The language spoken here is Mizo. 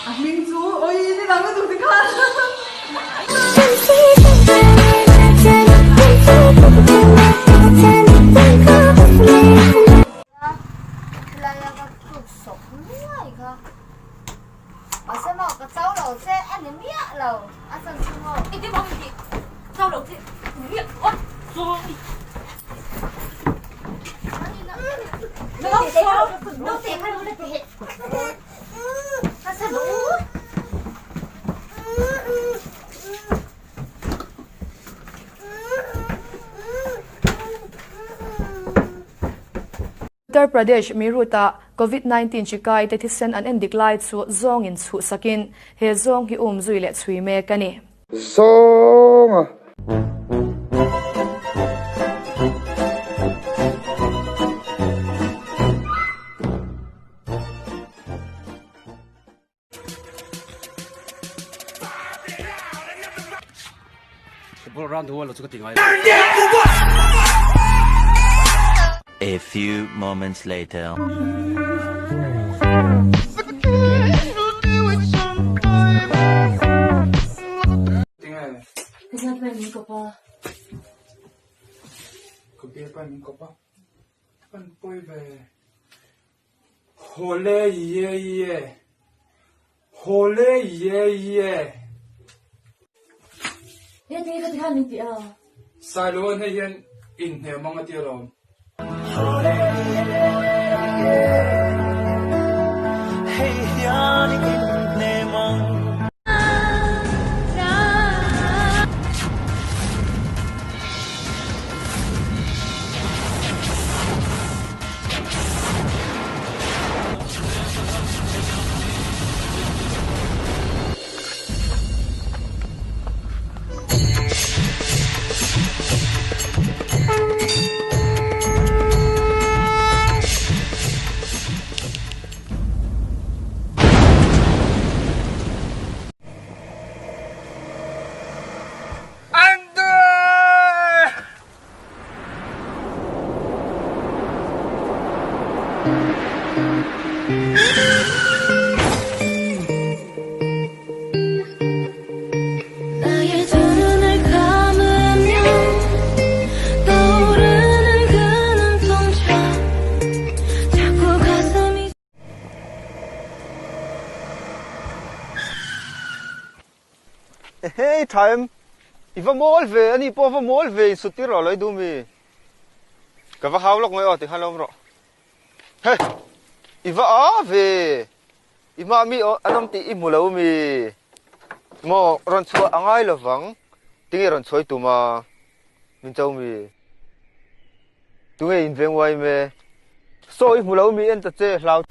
A hming chu oi ni dang lutuk ti khan. Khilai a ka tluk sawk nuai kha. Mahse maw ka chau lo che a ni miah lo a chan chu maw. Engtin maw min tih chau lo che ni miah lo a sorry. Naute kha lo la teh. Ka sa duh. Uttar Pradesh Meerut-ah Covid 19 hri kaite thisen an endik lai chu zawngin chhuhsakin he zawng hi um zui leh chhui mek a ni. Zawnga. A few moments later. Ka bialpa min kawp a, an pawi ve. Hawle ye ye Hawle ye ye. He ti kha ti khan min ti a. Sailoan hei hian inhne mang a ti alawm. Hawle ye ye Hei hian inhne mang. Ehei tha em, i va mawl ve ani pawh va mawl ve in sut tir rawh lo i duh mi? Ka va hau lawk mai aw tikhan lo awm rawh. He! I va a ve! I hma mi an awm tih i hmu lo mi? Maw rawn chhuah a ngai lovang, tinge rawn chhuai tum a? Min cho mi? Tunge in veng uai me? Saw i hmu lo mi en ta che hlau.